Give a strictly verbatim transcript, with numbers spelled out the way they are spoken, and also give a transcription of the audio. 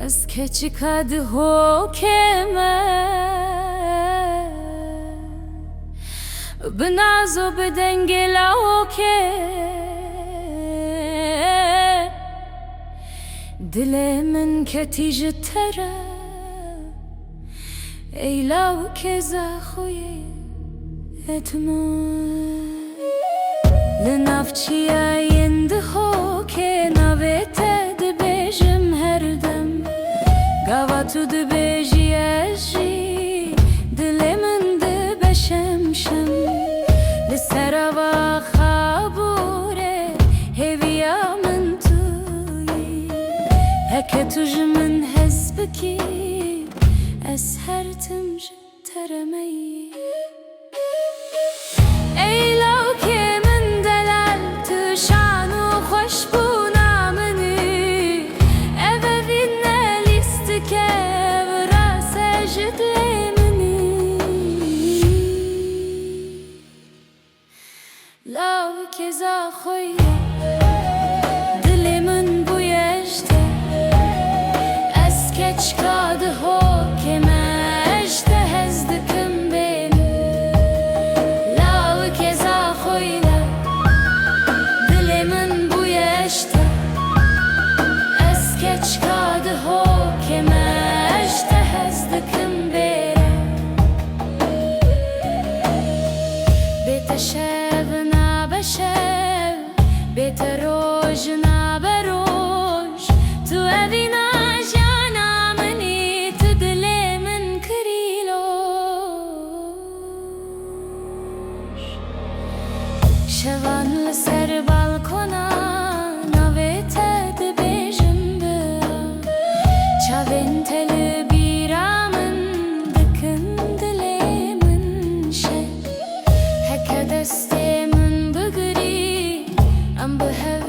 Ez keçika dihokê me, bi naz û bi dengê lawokê. Dilê min ketî ji te re, ey lawikê Zaxoyê. Etme. Li nav çiyayên Dihokê navê te dibêjim her dem. Gava tu dibêjî ez jî, dilê min dibe şemşem. Li ser ava xabûrê hêviya min tu yî. Heke tu ji min hez bikî, ez her tim ji te re me yî. Ey lawkê min delal, tu şan û xweşbûna min î. Ev evîn ne lîstike, ev rast e ji dilê min î. Lawkê Zaxoyê, dilê min bûye ji te. Ez keçika Dihokê me, ji te hez dikim bêne. Lawkê Zaxoyê, dilê min bûye ji te. Ez keçika Dihokê me, ji te hez dikim bêne. Bê te şev nabe şev, bê te roj nabe roj. Tu evîna jiyana min î, tu dilê min kirî loş. Şevan li ser balkona navê te dibêjim bi av. Çavên te li bîra min dikin, dilê min şe. Heke destê min bigirî, em bi hev